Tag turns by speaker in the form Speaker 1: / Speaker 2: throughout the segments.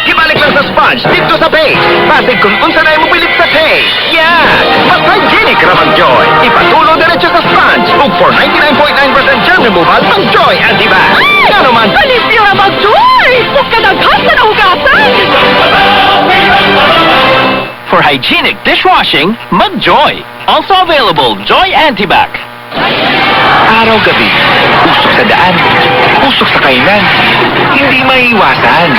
Speaker 1: Ibalik lang sa sponge dito sa base. Basig kung unsa na mobilid sa taste. Yeah! Mas hygienic ra mag-Joy. Ipatulo diretso sa sponge. Ug for 99.9% germ removal, mag-Joy Antibac. Ngano man,
Speaker 2: Kalimpyo ra mag-Joy! Ug kadaghan sa nahugasan!
Speaker 1: For hygienic dishwashing, mag-Joy. Also available, Joy Antibac. Araw-gabi, usok sa daan, usok sa kainan, hindi maiiwasan.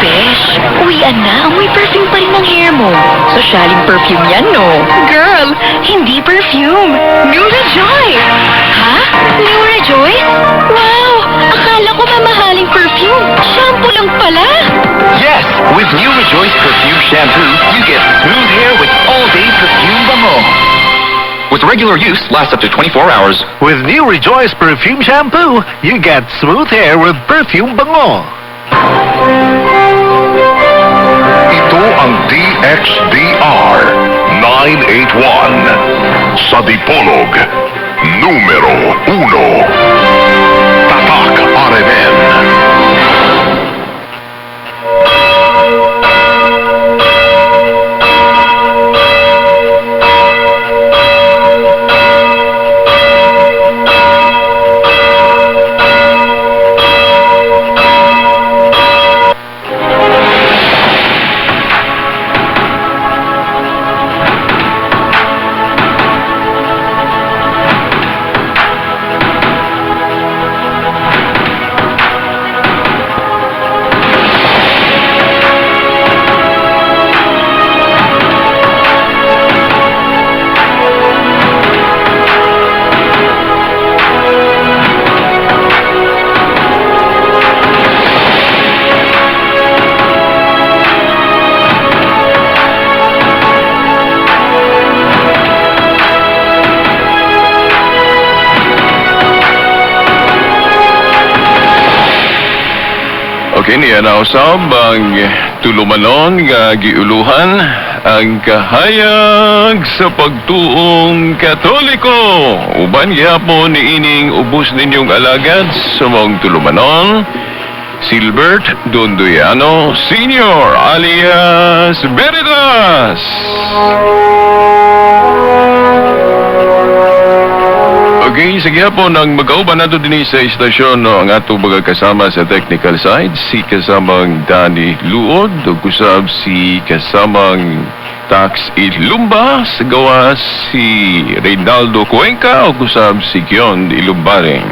Speaker 2: Besh, uwian na. Amoy perfume pa rin ang hair mo. Sosyaling perfume yan, no? Girl, hindi perfume. New Rejoice! Ha? New Rejoice? Wow! Akala ko mamahaling perfume. Shampoo lang pala.
Speaker 1: Yes, with new Rejoice Perfume Shampoo, you get smooth hair with all-day perfume bango. With regular use, lasts up to 24 hours.
Speaker 3: With new Rejoice Perfume Shampoo, you get smooth hair with perfume bango.
Speaker 4: Ito ang DXDR 981 sa Dipolog, numero 1. Tatak RMN.
Speaker 5: Okay, niya na usab ang tulumanon nga giuluhan ang kahayag sa pagtuong Katoliko. Uban gihapon niining ubos ninyong alagad sa mong tulumanon, Silbert Dondoyano Sr. alias Veritas. Okay, sige po, nang mag-auban nato din sa istasyon, no, ang ato mga kasama sa technical side, si kasamang Danny Luod, ug usab si kasamang Tax Ilumba, sa gawa si Reynaldo Cuenca, ug usab si Kion Ilumbaring.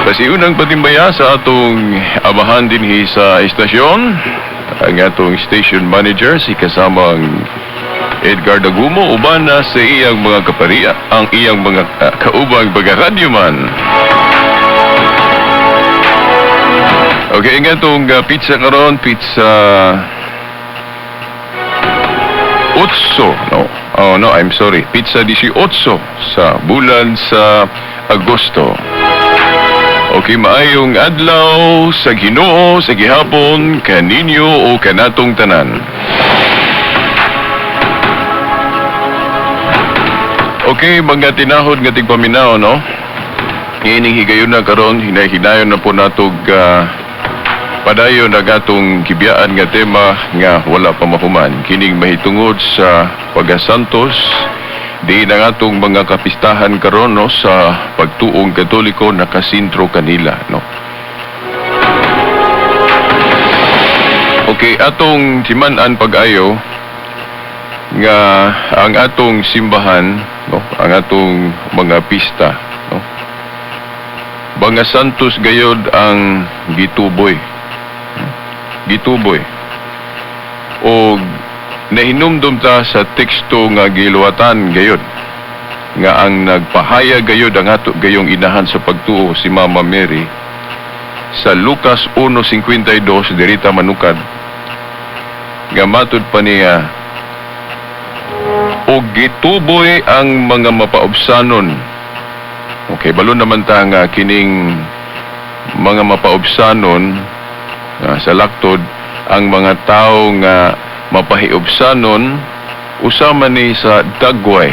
Speaker 5: Pasiunang patimbaya sa atong amahan dinhi sa istasyon, ang atong station manager, si kasamang Edgar Dagumo, uban na sa iyang mga kapariya, ang iyang mga kaubang mga radyoman. Okay, nga itong pizza karon, pizza 8, no? Oh, no, I'm sorry. Pizza 18 sa bulan sa Agosto. Okay, maayong adlaw sa Ginoo sa gihapon kaninyo o kanatong tanan. Okay, mga tinahod nga tigpaminaw, no? Ining higayon na karon, hinay-hinayon na po natog padayon ang atong gibiyaan nga tema nga wala pa mahuman. Kining mahitungod sa pagasantos di ang atong mga kapistahan karon, no, sa pagtuong Katoliko nakasintro kanila, no? Okay, atong timan-an pag-ayo nga ang atong simbahan, no, ang atong mga pista, no, mga santos gayod ang gituboy. Gituboy. O nahinumdum ta sa teksto nga giluwatan gayod nga ang nagpahayag gayod ang ato gayong inahan sa pagtuo si Mama Mary sa Lucas 1:52 dirita manukad nga matud pa niya og gituboy ang mga mapaubsanon. Okay, balon naman ta nga kining mga mapaubsanon sa laktod ang mga tao nga mapahiubsanon usama ni sa dagway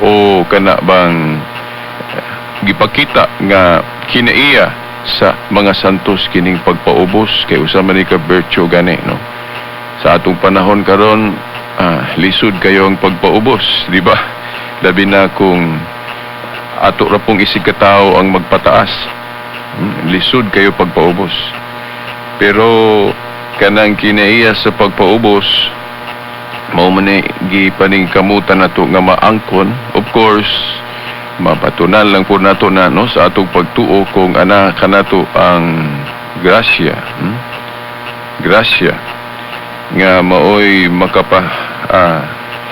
Speaker 5: o kana bang gipakita nga kinaiya sa mga santos kining pagpaubos kay usa man ni ka virtue gani, no? Sa atong panahon karon, lisod kayo ang pagpaubos, di ba? Labi na kung ato ra pong isig katawo ang magpataas. Lisod kayo pagpaubos. Pero kanang kinaiya sa pagpaubos, mao man ni gipaningkamutan nato nga maangkon. Of course, mapatunan lang po nato na, no, sa atong pagtuo kung ana kanato ang grasya. Grasya nga maoy makapa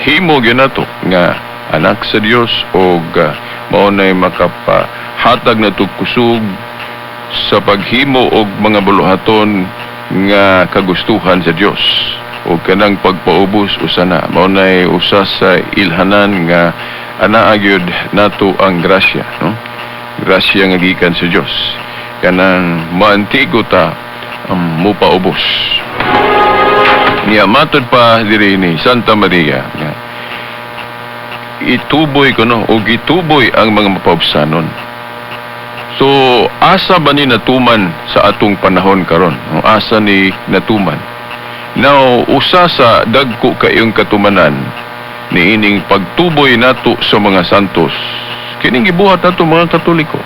Speaker 5: himo gyud nato nga anak sa Dios og mao nay makapahatag nato kusog sa paghimo og mga buluhaton nga kagustuhan sa Dios. O kanang pagpaubos, usa na mao nay usa sa ilhanan nga anaa gyud nato ang grasya, no? Grasya nga gikan sa Dios, kanang maantigo ta mupaubos niya. Matod pa diri ni Santa Maria nga ituboy kuno o gituboy ang mga mapaubsanon. So asa ba ni natuman sa atong panahon karon, no? Asa ni natuman? Now, usa sa dagko kayong katumanan niining pagtuboy nato sa mga santos, kining gibuhat nato mga Katoliko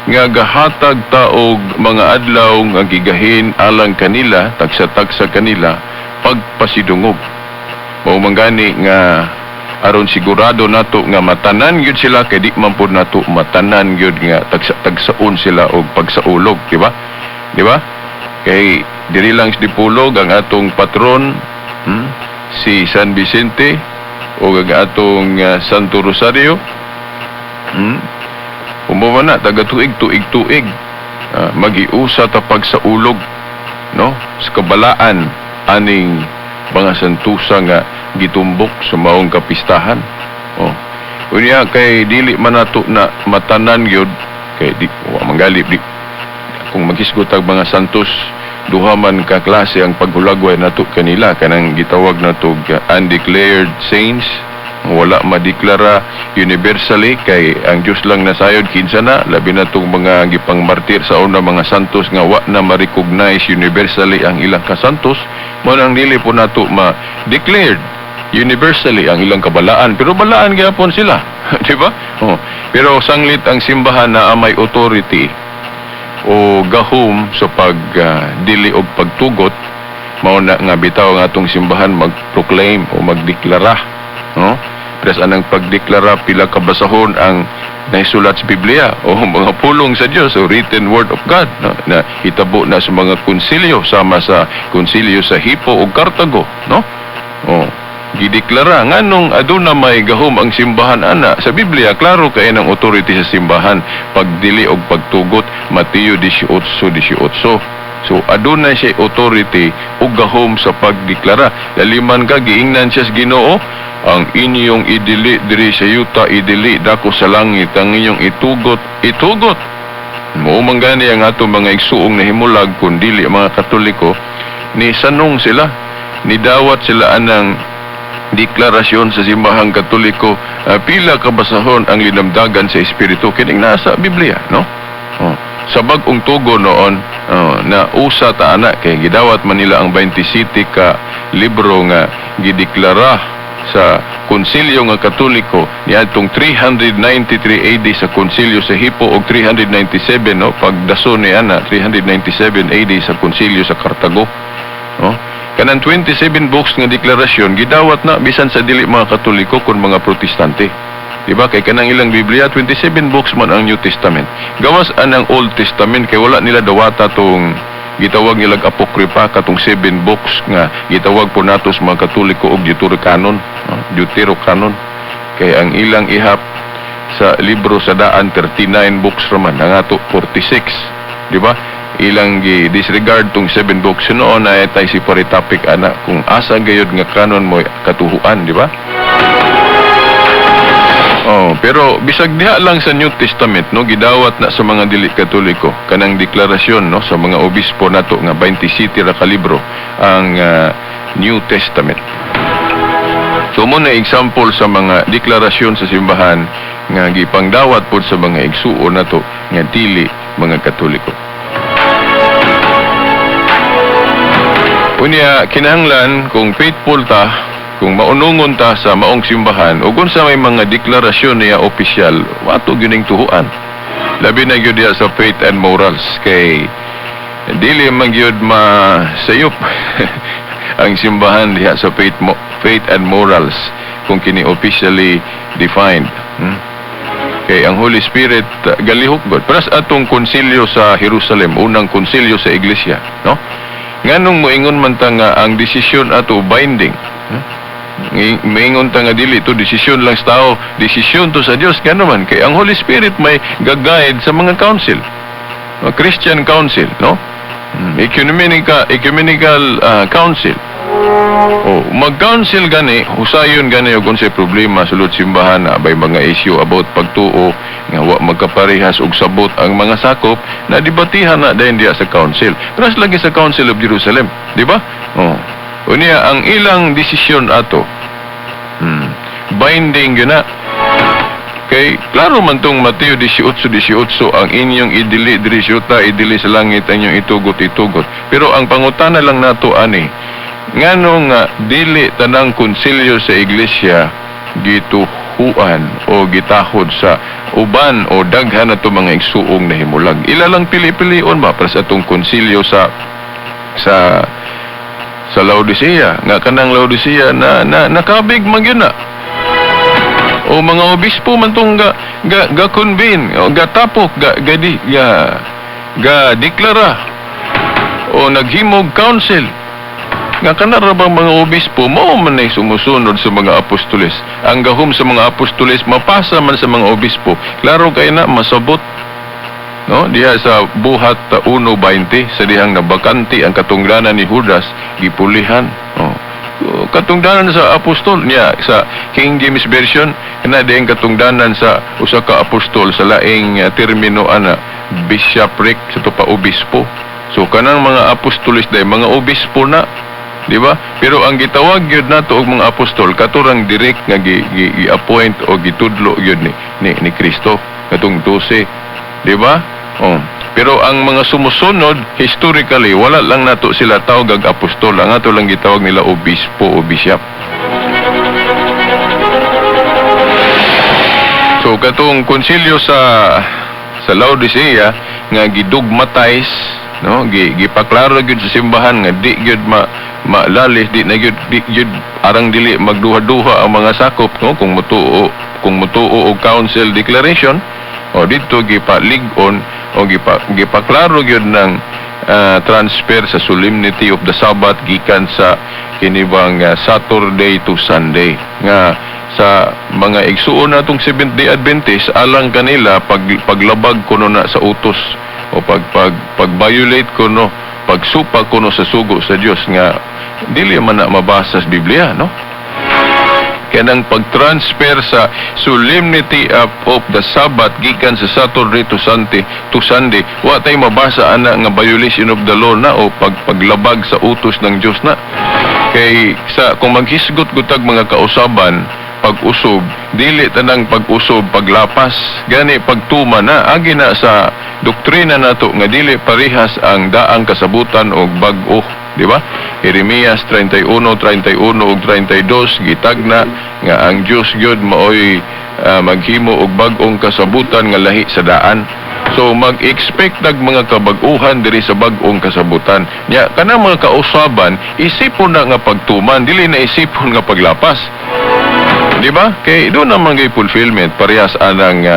Speaker 5: nga gahatag ta og mga adlaw nga gigahin alang kanila, tagsa-tagsa kanila pagpasidungog. Mao man gani nga aron sigurado nato nga matanan gyud sila, kay di man pud nato matanan gyud nga tagsa-tagsaon sila og pagsaulog, di ba? Di ba? Kay diri lang sa Dipolog ang atong patron, si San Vicente o ang atong Santo Rosario. Umuman na taga tuig tuig tuig, magiusa ta pagsaulog, no, sa kabalaan aning mga santusa nga gitumbok sa maong kapistahan. Oh. Unya kay dili man nato na matanan gyud kay di wa manggali di kung maghisgot ang mga santos, duha man ka klase ang paghulagway nato kanila, kanang gitawag nato undeclared saints, wala madeklara universally kay ang Dios lang nasayod kinsa na, labi na tong mga gipangmartir sa una, mga santos nga wa na ma-recognize universally ang ilang kasantos. Mo nang dili po nato ma-declared universally ang ilang kabalaan, pero balaan gyapon sila, di ba? Oh. Pero sanglit ang simbahan na may authority o gahom sa pag dili og pagtugot, mao na nga bitaw ang atong simbahan mag-proclaim o magdeklara, no? Pero anang pagdeklara, pila ka basahon ang naisulat sa Biblia o mga pulong sa Dios o written word of God, no? Na hitabo na sa mga konsilyo, sama sa konsilyo sa Hippo o Cartago, no? Oh, gideklara. Nganong aduna may gahom ang simbahan ana sa Biblia? Klaro kay ng authority sa simbahan pagdili og pagtugot, Mateo 18:18. So aduna siya authority ug gahom sa pagdeklara. Laliman ka giingnan siya sa Ginoo, "Ang inyong idili diri sa yuta, idili dako sa langit. Ang inyong itugot, itugot." Mao man gani ang atong mga igsuong nahimulag kun dili mga Katoliko, ni sanong sila, ni dawat sila anang deklarasyon sa simbahang Katoliko, pila ka basahon ang linamdagan sa Espiritu kining nasa Biblia, no? Oh. Sa bag-ong tugo noon, oh, na usa ta ana kay gidawat man nila ang 27 ka libro nga gideklara sa Konsilyo nga Katoliko niadtong 393 AD sa Konsilyo sa Hippo og 397, no, pagdason ni ana 397 AD sa Konsilyo sa Cartago, no? Kanang 27 books nga deklarasyon gidawat na bisan sa dili mga Katoliko kun mga Protestante. Di ba? Kay kanang ilang Biblia, 27 books man ang New Testament. Gawas anang Old Testament kay wala nila dawata tong gitawag nilang Apocrypha, katong 7 books nga gitawag po nato sa mga Katoliko og Deuterocanon, no? Deuterocanon. Kay ang ilang ihap sa libro sa daan 39 books raman, ang ato 46. Di ba? Ilang gi disregard tong 7 books. So noon na tay si topic ana kung asa gayud nga kanon mo katuhuan, di ba? Oh, pero bisag diha lang sa New Testament, no, gidawat na sa mga dili Katoliko kanang deklarasyon, no, sa mga obispo nato nga 27 ra ka libro ang New Testament. So mo na example sa mga deklarasyon sa simbahan nga gipangdawat pod sa mga igsuon nato nga dili mga Katoliko. Unya, kinahanglan kung faithful ta, kung maunungon ta sa maong simbahan ug unsa may mga deklarasyon niya opisyal, ato gyud ning tuhuan. Labi na gyud diha sa faith and morals kay dili man gyud masayop ang simbahan diha sa faith and morals kung kini officially defined. Kay ang Holy Spirit galihok god. Para sa atong konsilyo sa Jerusalem, unang konsilyo sa iglesia, no? Nganong moingon man ta nga ang desisyon ato binding? Moingon ta nga dili to desisyon lang sa tao, desisyon to sa Dios. Ngano man kay ang Holy Spirit may ga-guide sa mga council. A Christian council, no? Ecumenical council. Oh, mag-council gani, husayon gani og unsay problema sulod simbahan na bay mga issue about pagtuo nga wa magkaparehas og sabot ang mga sakop na debatihan na dayon diha sa council. Pero lagi sa Council of Jerusalem, di ba? Oh. Unya ang ilang desisyon ato, binding gyud na. Kay klaro man tong Mateo 18:18, ang inyong idili diri sa yuta, idili sa langit, ang inyong itugot, itugot. Pero ang pangutana lang nato ani, ngano nga dili tanang konsilyo sa iglesia gituhuan o gitahod sa uban o daghan nato mga igsuong nahimulag? Ila lang pili-pilion ba para sa atong konsilyo sa Laodicea, nga kanang Laodicea na nakabig man gyud na. O mga obispo man tong ga convene o ga tapok ga ga, di, ga ga deklara o naghimog council nga kana ra bang mga obispo mao man ay sumusunod sa mga apostoles. Ang gahom sa mga apostoles mapasa man sa mga obispo. Klaro kay na masabot, no, diha sa Buhat 1:20, sa dihang nabakante ang katungdanan ni Judas, gipulihan. Oh, katungdanan sa apostol niya sa King James Version kana dihang katungdanan sa usa ka apostol sa laing termino ana, bishopric sa to pa obispo. So kanang mga apostoles day mga obispo na, di ba? Pero ang gitawag gyud nato og mga apostol katurang direct nga gi-appoint o gitudlo gyud ni Kristo katong 12, di ba? Oh. Pero ang mga sumusunod historically wala lang nato sila tawag og apostol, ang ato lang gitawag nila obispo o bishop. So katong konsilyo sa Laodicea nga gidogmatize, no, gipaklaro gyud sa simbahan nga di gyud malalis, di na gyud, di gyud arang dili magduha-duha ang mga sakop, no, kung mutuo og council declaration o didto gipalig-on o gipaklaro gyud ng transfer sa solemnity of the Sabbath gikan sa kinibang Saturday to Sunday nga sa mga igsuon natong Seventh Day Adventist alang kanila paglabag kuno na sa utos o pag-violate kuno, pagsupa kuno sa sugo sa Dios nga dili man na mabasa sa Biblia, no? Kaya nang pag-transfer sa solemnity of the Sabbath gikan sa Saturday to Sunday, wa tay mabasa ana nga violation of the law na o paglabag sa utos ng Dios na. Kay sa kung maghisgot gutag mga kausaban, pag-usob, dili tanang pag-usob paglapas, gani pagtuma na, agi na sa doktrina nato nga dili parehas ang daang kasabutan og bag-o, di ba? Jeremias 31, 31 ug 32 gitagna nga ang Dios gyud maoy maghimo og bag-ong kasabutan nga lahi sa daan. So mag-expect nag mga kabag-uhan diri sa bag-ong kasabutan. Nya kanang mga kausaban isipon na nga pagtuman, dili na isipon nga paglapas. Di ba? Kay doon naman kay fulfillment parehas anang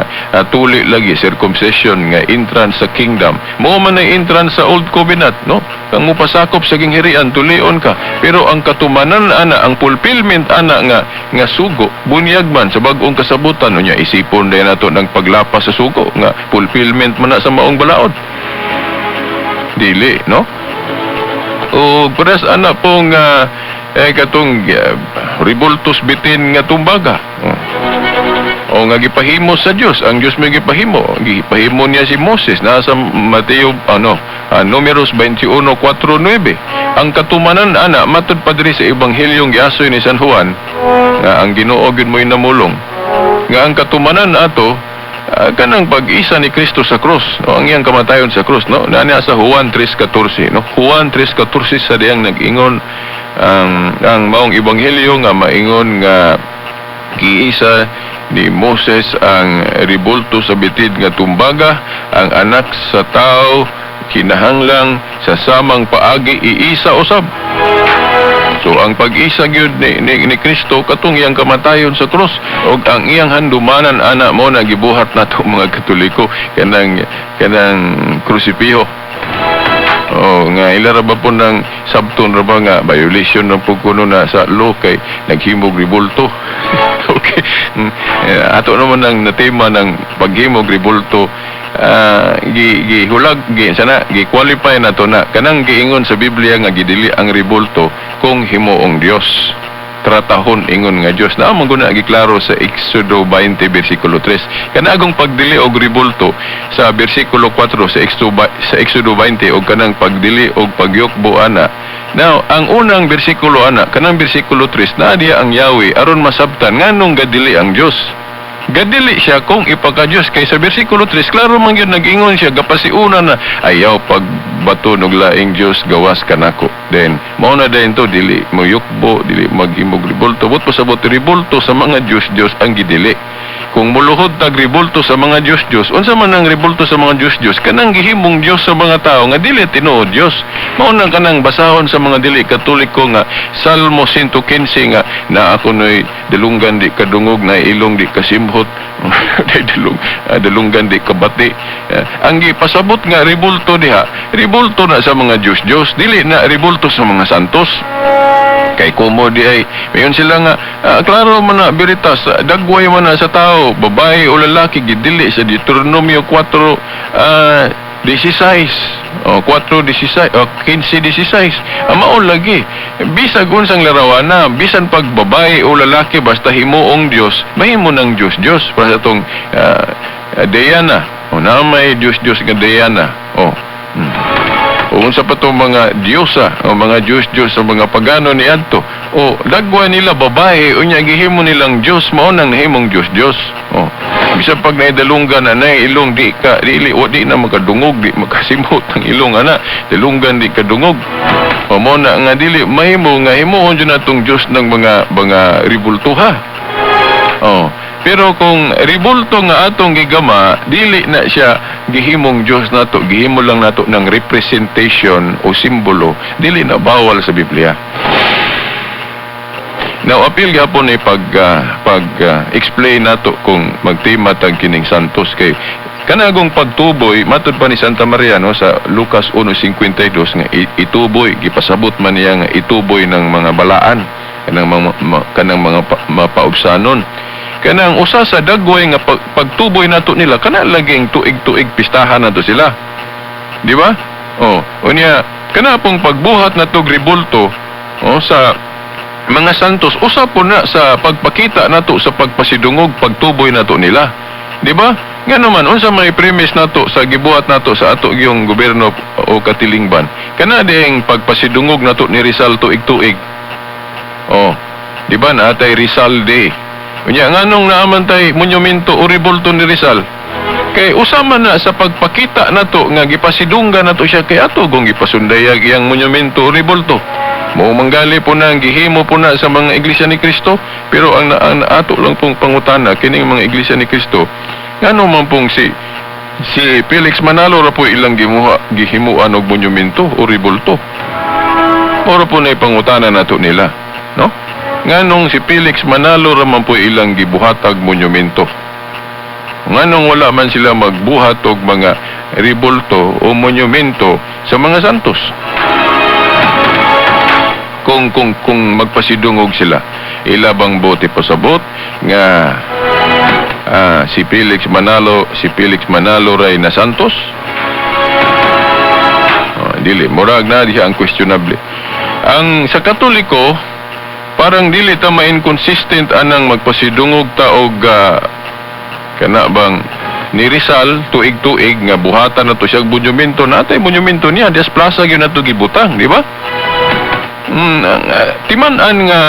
Speaker 5: tuli lagi circumcision nga entrance sa kingdom. Mao man ay entrance sa old covenant, no? Kang mupasakop sa ginghirian tulion ka. Pero ang katumanan ana, ang fulfillment ana nga sugo bunyag man sa bag-ong kasabutan. Unya isipon din nato ng paglapas sa sugo nga fulfillment man na sa maong balaod. Dili, no? O parehas ana pong katong ribultos bitin nga tumbaga. Oh. O nga gipahimo sa Dios, ang Dios may gipahimo. Gipahimo niya si Moses nasa Mateo Numeros 21:4-9. Ang katumanan ana matud pa diri sa ebanghelyong giasoy ni San Juan nga ang Ginoo gyud mo'y namulong Nga ang katumanan ato kanang pag-isa ni Kristo sa krus, no? Ang iyang kamatayon sa krus, no? Naa sa Juan 3:14, no? Juan 3:14 sa diyang nag-ingon ang maong ebanghelyo nga maingon nga giisa ni Moses ang rebulto sa bitid nga tumbaga, ang Anak sa Tao kinahanglang sa samang paagi iisa usab. So ang pag-isa gyud ni Kristo katong iyang kamatayon sa krus ug ang iyang handumanan ana mo na gibuhat nato mga Katoliko, kanang kanang krusipiho. Oh, nga ila ra ba po ng sabton ra ba nga violation ng pugkuno na sa law kay naghimog rebulto. Okay. Ato naman ang natema ng paghimog rebulto, gi gihulag gi sana gi qualify na to na kanang giingon sa Biblia nga gidili ang rebulto kung himuong Dios, tratahon ingon nga Dios na man guna giklaro sa Exodo 20 bersikulo 3. Kanagong pagdili og rebulto sa bersikulo 4 sa Exodo 20 og kanang pagdili og pagyukbo ana. Now, ang unang bersikulo ana, kanang bersikulo 3, naa diya ang Yahweh aron masabtan nganong gadili ang Dios. Gadili siya kung ipaka-Diyos kay sa bersikulo 3 klaro man gyud nag-ingon siya, gapasiuna na ayaw pagbato og laing Dios gawas kanako. Then mao na din to, dili moyukbo, dili maghimog rebulto. But pasabot, rebulto sa mga Dios Dios ang gidili. Kung muluhod tag rebulto sa mga Dios Dios, unsa man ang rebulto sa mga Dios Dios? Kanang gihimong Dios sa mga tao nga dili tinuod Dios. Mao nang kanang basahon sa mga dili Katoliko nga Salmo 115 nga na ako noy dalunggan di kadungog, na ilong di kasimhot, dalunggan di kabati. Ang gipasabot nga rebulto diha, rebulto na sa mga Dios Dios, dili na rebulto sa mga santos. Kay kumo di ay mayon sila nga klaro man na beritas, dagway man na sa tao, babae o lalaki, gidili sa Deuteronomio 4 16 o 4:16 o 15:16. Ang mao lagi, bisag unsang larawana, bisan pag babae o lalaki, basta himuong Dios, mahimo ng Dios Dios para sa atong Diana o na may Dios Dios nga Diana o. O unsa pa tong mga diyosa o mga Diyos-Diyos sa mga pagano ni adto. O dagwa nila babae, unya gihimo nilang Diyos, mao nang nahimong Diyos-Diyos. O bisan pag naidalunggan na nay ilong di ka dili o di na makadungog, di makasimhot ang ilong ana, dalunggan di kadungog. O mo na nga dili mahimo nga himuon jud natong Diyos ng mga ribultuha. Oh, pero kung ribulto nga atong gigama, dili na siya gihimong Dios nato, gihimo lang nato ng representation o simbolo, dili na bawal sa Biblia. Now, apil gihapon ni pag explain nato kung magtima tag kining santos kay kanagong pagtuboy matud pa ni Santa Maria, no, sa Lucas 1:52 nga ituboy, gipasabot man niya nga ituboy ng mga balaan kanang mga mapaubsanon. Kanang usa sa dagway nga pagtuboy nato nila kana laging tuig-tuig pistahan nato sila, di ba? Oh, unya kana pong pagbuhat nato rebulto oh sa mga santos, usa po na sa pagpakita nato sa pagpasidungog, pagtuboy nato nila, di ba? Nga naman unsa may premise nato sa gibuhat nato sa ato gyung gobyerno o katilingban, kana ding pagpasidungog nato ni Rizal tuig-tuig. Oh, di ba naatay Rizal Day? Unya nganong naaman tay monumento o rebulto ni Rizal? Kay usama na sa pagpakita nato nga gipasidunggan nato siya kay ato kung gipasundayag iyang monumento o rebulto. Mao manggali po na ang gihimo po na sa mga Iglesia ni Cristo, pero ang ato lang pong pangutana kining mga Iglesia ni Cristo, ngano man pong si Felix Manalo ra po ilang gihimuan og monumento o rebulto? Moro po na ipangutana nato nila, no? Nganong si Felix Manalo ra man po ilang gibuhatag monumento? Nganong wala man sila magbuhat og mga rebulto o monumento sa mga santos? Kung magpasidungog sila, ila bang bote pasabot nga si Felix Manalo ray na santos? Oh, dili murag na diha ang questionable. Ang sa Katoliko, parang dili ta ma-inconsistent anang magpasidungog ta og kana bang ni Rizal tuig-tuig nga buhatan na to siya monumento, natay monumento niya des plaza gyud nato gibutang, di ba? Timan-an nga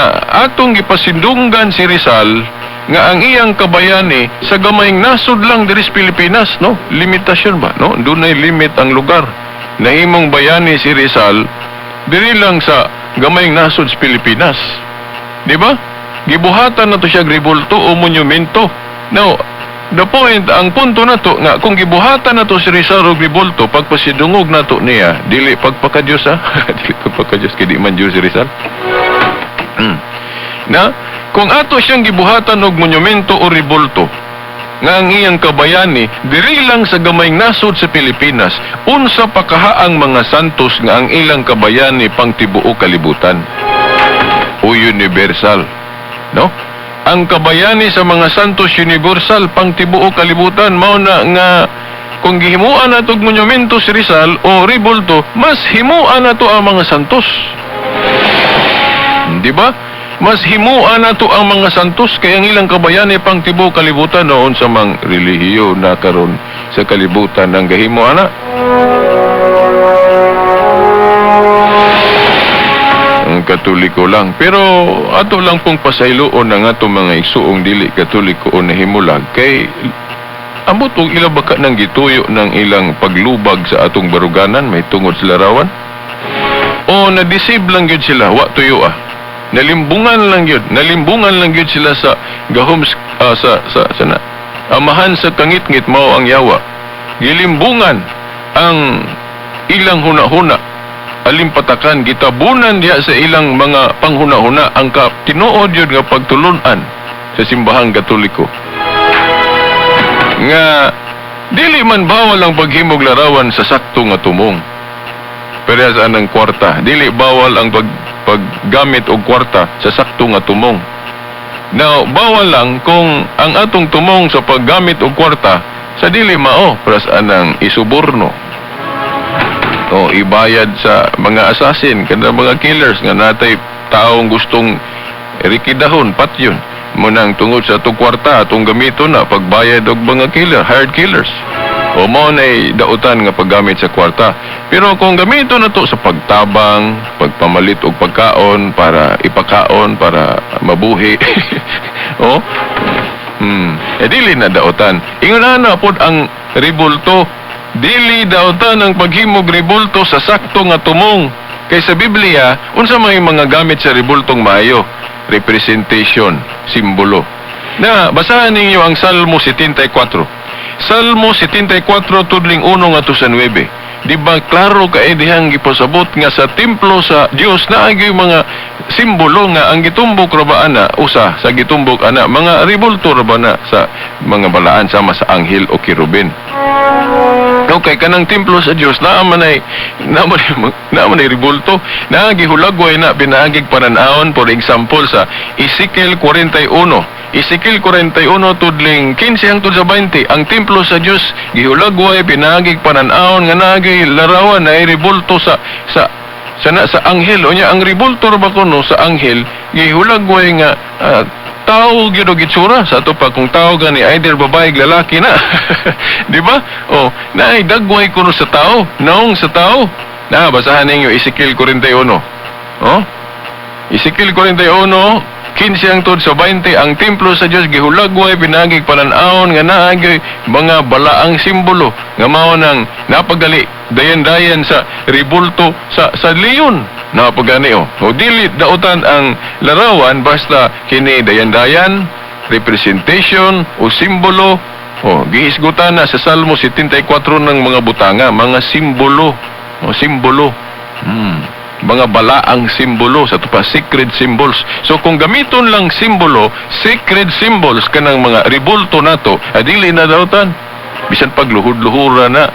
Speaker 5: atong gipasindunggan si Rizal nga ang iyang kabayani sa gamayng nasod lang diri sa Pilipinas, no? Limitasyon ba, no? Dunay limit ang lugar. Nahimong bayani si Rizal diri lang sa gamayng nasod sa Pilipinas. Di ba? Gibuhatan na to siya rebulto o monumento. Now, the point, ang punto na to, nga kung gibuhatan na to si Rizal og rebulto, pagpasidungog na to niya, dili pagpakadiyos ha, dili pagpakadiyos, kay di man Diyos si Rizal. Na, kung ato siyang gibuhatan og monumento o rebulto, nga ang iyang kabayani diri lang sa gamayng nasod sa Pilipinas, unsa pa kaha ang mga santos nga ang ilang kabayani pang tibuok kalibutan o universal, no? Ang kabayani sa mga santos universal pang tibuok kalibutan. Mao na nga kung gihimuan nato og monumento si Rizal o rebulto, mas himuan nato ang mga santos, di ba? Mas himuan nato ang mga santos kay ang ilang kabayani pang tibuok kalibutan. Noon sa mang relihiyon na karon sa kalibutan ang gahimo ana. Ang Katoliko lang. Pero ato lang pong pasayloon ang ato mga igsuong dili Katoliko o nahimulag kay ambot og ila baka nang gituyo ng ilang paglubag sa atong baruganan may tungod sa larawan. O na-deceive lang gyud sila, wa tuyo ah. Nalimbungan lang gyud, nalimbungan lang gyud sila sa gahom sa sa sa na, amahan sa kangitngit mao ang yawa. Gilimbungan ang ilang huna-huna, alimpatakan, gitabunan diha sa ilang mga panghuna-huna ang tinuod yun nga pagtulunan sa simbahang Katoliko. Nga dili man bawal ang paghimog larawan sa sakto nga tumong. Parehas anang kwarta, dili bawal ang paggamit og kwarta sa sakto nga tumong. Now, bawal lang kung ang atong tumong sa paggamit og kwarta sa dili mao, parehas anang isuborno o ibayad sa mga assassin, kada mga killers nga natay taong gustong rikidahon, patyon munang tungod sa atong kwarta atong gamiton na pagbayad og mga killer, hired killers. O mao nay dautan nga paggamit sa kwarta. Pero kung gamiton na to sa pagtabang, pagpamalit og pagkaon para ipakaon para mabuhi, o eh dili na dautan. Ingon ana pod ang rebulto. Dili dautan ang paghimog rebulto sa sakto nga tumong. Kay sa Biblia, unsa may mga gamit sa rebultong maayo? Representation, simbolo. Na basahan ninyo ang Salmo 74. Salmo 74 tudling 1 ngadto sa 9. Di ba klaro kay dihang gipasabot nga sa templo sa Dios naa gyud mga simbolo nga ang gitumbok ra ba ana, usa sa gitumbok ana mga rebulto ra ba na sa mga balaan sama sa anghel o kerubin. Okay, kanang templo sa Dios naa man ay rebulto, naa gihulagway na pinaagig panan-awon. For example, sa Ezekiel 41. Ezekiel 41 tudling 15 hangtod sa 20, ang templo sa Dios gihulagway pinaagig panan-awon nga naagi larawan na rebulto sa sa sa na, sa anghel. Unya ang rebulto ra ba kuno sa anghel gihulagway nga tao gyud og itsura sa ato pa kung tao gani, either babae ug lalaki na, di ba? O naay dagway kuno sa tao, naong sa tao na. Basahan ninyo Ezekiel 41. Oh, Ezekiel 41 15 hangtod sa 20, ang templo sa Dios gihulagway pinagig panan-awon nga naagay mga balaang simbolo nga mao nang napagali dayan-dayan sa rebulto sa leon. Napagani oh. O dili dautan ang larawan basta kini dayan-dayan, representation o simbolo. O gihisgutan na sa Salmo 74 ng mga butanga, mga simbolo. O simbolo. Mga balaang simbolo sa tupa, sacred symbols. So kung gamiton lang simbolo, sacred symbols kanang mga rebulto nato, adili na dautan. Bisan pag luhod-luhura na.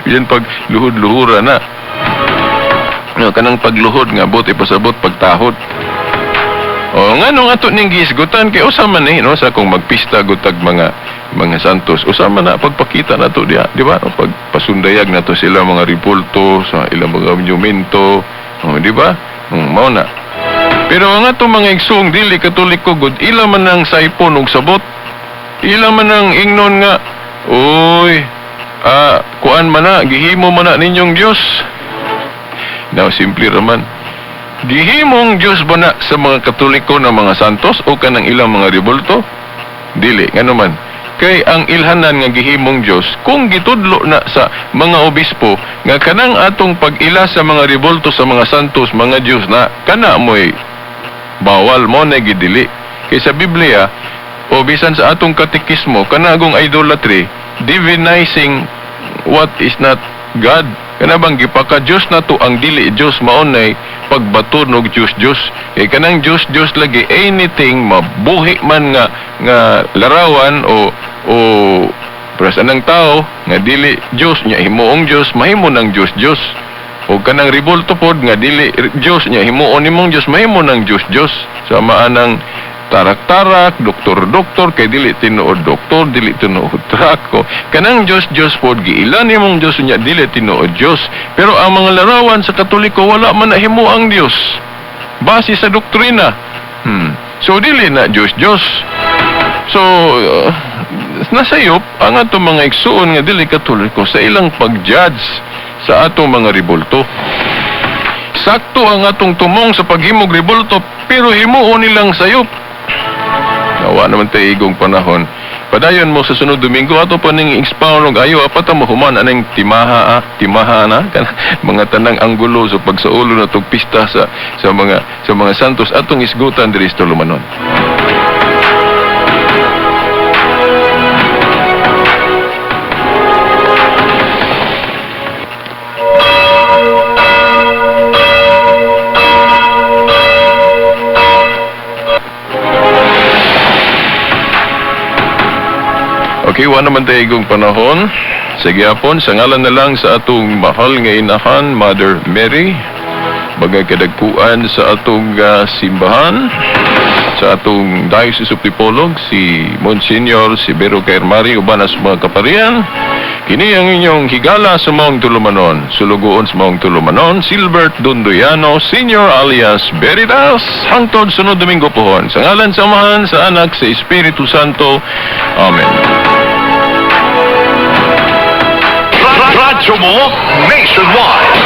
Speaker 5: Bisan pag luhod-luhura na. No, kanang pagluhod nga buot ipasabot pagtahod. O nganong ato ning gihisgutan kay usa man eh, no, sa kung magpista gutag mga santos, usa man na pagpakita nato diha, di ba? No, pagpasundayag nato sila mga rebulto sa ilang mga monumento, o, di ba? Mao na. Pero ang ato mga igsoong dili Katoliko gud, ila man ang saipon og sabot. Ila man ang ingnon nga, "Uy, kuan man na, gihimo man na ninyong Dios." Now, simple raman. Gihimong Diyos ba na sa mga Katoliko na mga santos o kanang ilang mga ribulto? Dili, ngano man. Kay ang ilhanan nga gihimong Dios kung gitudlo na sa mga obispo nga kanang atong pag-ila sa mga ribulto sa mga santos, mga Dios na, kana mo'y bawal mo na gidili. Kay sa Biblia o bisan sa atong katekismo, kanagong idolatry, divinizing what is not God. Kana bang gipaka Dios na to ang dili Dios, maunay pagbato og Dios Dios. Kay kanang Dios Dios lagi, anything mabuhi man nga nga larawan o pras anang tao nga dili Dios nya himuong Dios, mahimo ng Dios Dios. O kanang ribulto pod nga dili Dios nya himuon nimong Dios, mahimo ng Dios Dios. Sama anang tarak-tarak, doktor-doktor, kay dili tinuod doktor, dili tinuod trako. Kanang Diyos, Diyos pod, giilan nimong Diyos niya, dili tinuod Diyos. Pero ang mga larawan sa Katoliko, wala man nahimo ang Diyos. Base sa doktrina. So, dili na Diyos, Diyos. So, nasayop ang atong mga igsuon nga dili Katoliko sa ilang pag-judge sa atong mga ribulto. Sakto ang atong tumong sa paghimog ribulto, pero himuon nilang sayop. Nawa naman tayo igong panahon. Padayon mo sa sunod Domingo, ato pa ning expound og ayo apat mo human anang timaha, timaha na mga tanang anggulo sa pagsaulon na tog pista sa mga santos atong isgutan diri sa tulumanon. Okay, wa naman tayo igong panahon. Sige hapon, sa ngalan na lang sa atong mahal nga inahan, Mother Mary, bagay kadagkuan sa atong simbahan, sa atong Diocese of Dipolog, si Monsignor Severo Caermari, uban sa mga kaparian. Kini ang inyong higala sa maong tulumanon, sulugoon sa maong tulumanon, Silbert Dondoyano, Senior alias Veritas, hangtod sunod Domingo pohon. Sa ngalan sa Amahan, sa Anak, sa Espiritu Santo. Amen.
Speaker 4: Radyo mo, nationwide.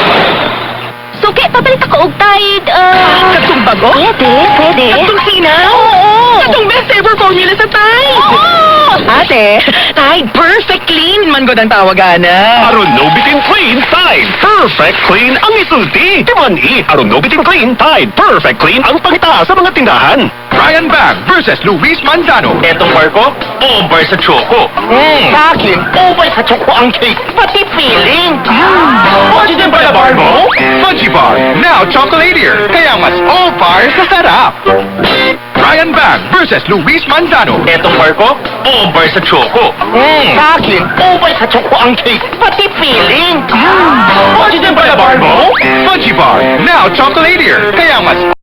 Speaker 2: Suki, papalit ako og Tide.
Speaker 1: Katong bago?
Speaker 2: Pwede, pwede.
Speaker 1: Katong sinaw?
Speaker 2: Oo!
Speaker 1: Katong best ever formula sa Tide!
Speaker 2: Oo!
Speaker 1: Ate, Tide Perfect Clean man gud ang tawagan na.
Speaker 3: Aron no bitin clean, Tide Perfect Clean ang isulti. Timan-i, aron no bitin clean, Tide Perfect Clean ang pangita sa mga tindahan.
Speaker 1: Brian Bag versus Luis Manzano.
Speaker 3: Etong bar ko, over sa choco.
Speaker 1: Sa akin, over sa choco ang cake. Pati feeling.
Speaker 3: Fudgy din pala bar mo?
Speaker 1: Fudgy Bar, now chocolatier. Kaya mas over sa sarap. Brian Bag versus Luis Manzano.
Speaker 3: Etong bar ko, over sa choco.
Speaker 1: Sa akin, over sa choco ang cake. Pati feeling. Fudgy din pala bar mo? Fudgy Bar, now chocolatier.